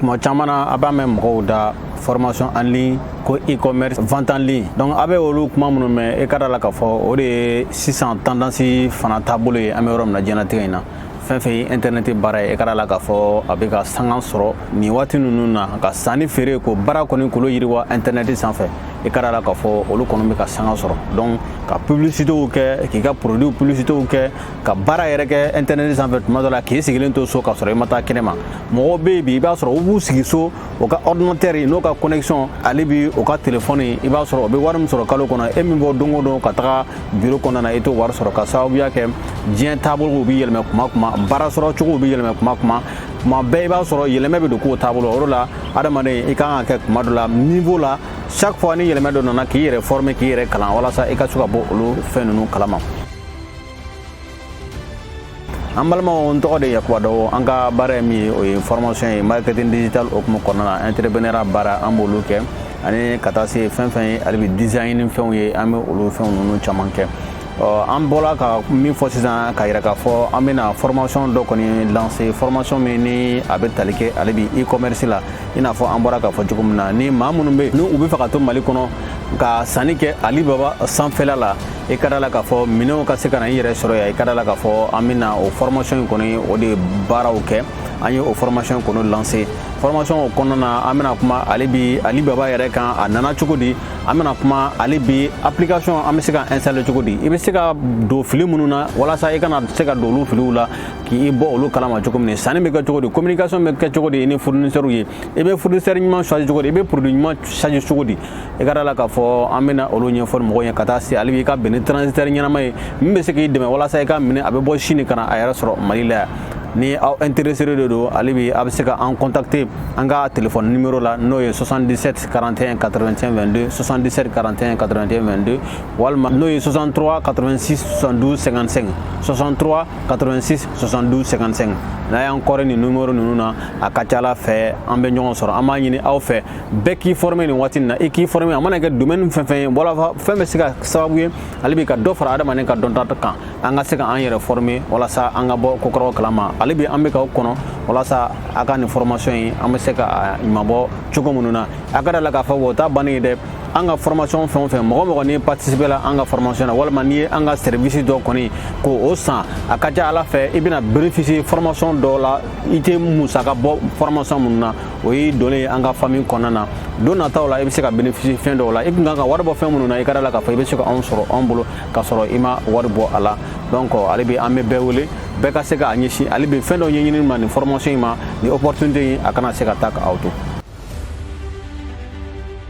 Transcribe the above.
Tuma caman na, a b'a mɛn mɔgɔw da, formation en ligne, ko e-commerce, vente en ligne. Donc a bɛ olu kuma minnu mɛn, e ka da la k'a fɔ o de ye sisan tendance fana taabolo ye. An bɛ yɔrɔ min na diɲɛlatigɛ in na, fɛn fɛn ye internet baara ye, e ka da la k'a fɔ a bɛ ka sanga sɔrɔ nin waati ninnu na. Ka sanni feere ko baara kɔni kolo yiriwa internet sanfɛ, i ka da la k'a fɔ olu kɔni bɛ ka sanga sɔrɔ. Donc ka publicitéw kɛ, k'i ka produit publicitéw kɛ, ka baara yɛrɛ kɛ internet sanfɛ, tuma dɔ la k'i sigilen to so k'a sɔrɔ i ma taa kɛnɛ ma. Mɔgɔw bɛ yen bi, i b'a sɔrɔ u b'u sigi so, o ka ordinateur n'o ka connexion, ale bi o ka téléphone, i b'a sɔrɔ o bɛ wari min sɔrɔ kalo kɔnɔ, e min bɔ don o don ka taga bureau kɔnɔna na, i t'o wari sɔrɔ, ka sababuya kɛ diɲɛ taabolow bɛ yɛlɛmɛ kuma kuma, baara sɔrɔ cogow bɛ yɛlɛmɛ kuma kuma, kuma bɛɛ i b'a sɔrɔ yɛlɛmɛ bɛ don kow taabolo. O de la, adamaden, i kan ka kɛ kuma dɔ la niveau la, chaque fois ni yɛlɛmɛ dɔ nana, k'i yɛrɛ former, k'i yɛrɛ kalan, walasa i ka se ka bɔ olu fɛn ninnu kalama. An balimaw, n tɔgɔ de Yakuba Dɔw. An ka baara ye min ye, o ye formation ye marketing digital hukumu kɔnɔna na. Entrepreneur baara, an b'olu kɛ, ani ka taa se fɛn fɛn ye hali bi design fɛnw ye, an bɛ olu fɛnw ninnu caman kɛ. Ɔ, an bɔra ka min fɔ sisan, ka yira k'a fɔ an bɛna formation dɔ kɔni lancer, formation min ni a bɛ tali kɛ ale bi e-commerce la. I n'a fɔ an bɔra k'a fɔ cogo min na, ni maa minnu bɛ yen ni u bɛ fɛ ka to Mali kɔnɔ ka sanni kɛ Alibaba sanfɛla la, i ka da la k'a fɔ minɛnw ka se ka na i yɛrɛ sɔrɔ yan, i ka da la k'a fɔ an bɛna o formation in kɔni, o de baaraw kɛ. An ye o formation kɔni lancer. Formation o kɔnɔna na, an bɛna kuma ale bi Alibaba yɛrɛ kan, a nana cogo di. An bɛna kuma ale bi application, an bɛ se ka installer cogo di, i bɛ se ka don fili minnu na walasa i kana se ka don olu filiw la, k'i bɔ olu kalama cogo min, sanni bɛ kɛ cogo di, communication bɛ kɛ cogo di i ni fournisseur ye, i bɛ fournisseur ɲuman choisir cogo di, i bɛ produit ɲuman choisir cogo di. I ka da la k'a fɔ an bɛna olu ɲɛfɔ mɔgɔw ye, ka taa se ale bi i ka bɛn ni transitaire ɲɛnama ye min bɛ se k'i dɛmɛ walasa i ka minɛ a bɛ bɔ Chine ka na a yɛrɛ sɔrɔ Mali la yan. Ni aw intéressé de don ale bi, a bɛ se ka an contacter an ka téléphone numéro la, n'o ye 77 41 81 22, 77 41 81 22, walima n'o ye 63 86 72 55, 63 86 72 55. N'a y'an kɔrɔ nin numéro ninnu na, a ka ca Ala fɛ an bɛ ɲɔgɔn sɔrɔ. An b'a ɲini aw fɛ, bɛɛ k'i former nin waati in na, i k'i former, a mana kɛ domaine fɛn fɛn ye, wala fɛn bɛ se ka sababu ye ale bi ka dɔ fara adamaden ka dɔnta kan, an ka se ka an yɛrɛ former walasa an ka bɔ kokɔrɔw kalama. Ale bi an bɛ k'aw kɔnɔ walasa a ka nin formation in, an bɛ se ka ɲuman bɔ cogo minnu na. A ka da la k'a fɔ o t'a bannen ye dɛ. An ka formation fɛn o fɛn, mɔgɔ mɔgɔ n'i participer la an ka formation na, walima n'i ye an ka service dɔ kɔni k'o san, a ka ca Ala fɛ i bɛna bénéficier formation dɔw la, i tɛ musaka bɔ formation minnu na. O y'i donnen ye an ka famille kɔnɔna na. Don nataw la, i bɛ se ka bénéficier fɛn dɔw la, i kun kan ka wari bɔ fɛn minnu na, i ka da la k'a fɔ i bɛ se ka anw sɔrɔ anw bolo k'a sɔrɔ i ma wari bɔ a la. Donc ale bi an bɛ bɛɛ wele, bɛɛ ka se k'a ɲɛsin ale bi fɛn dɔ ɲɛɲini ma nin formation in ma, nin opportunité in a kana se ka taa k'aw to.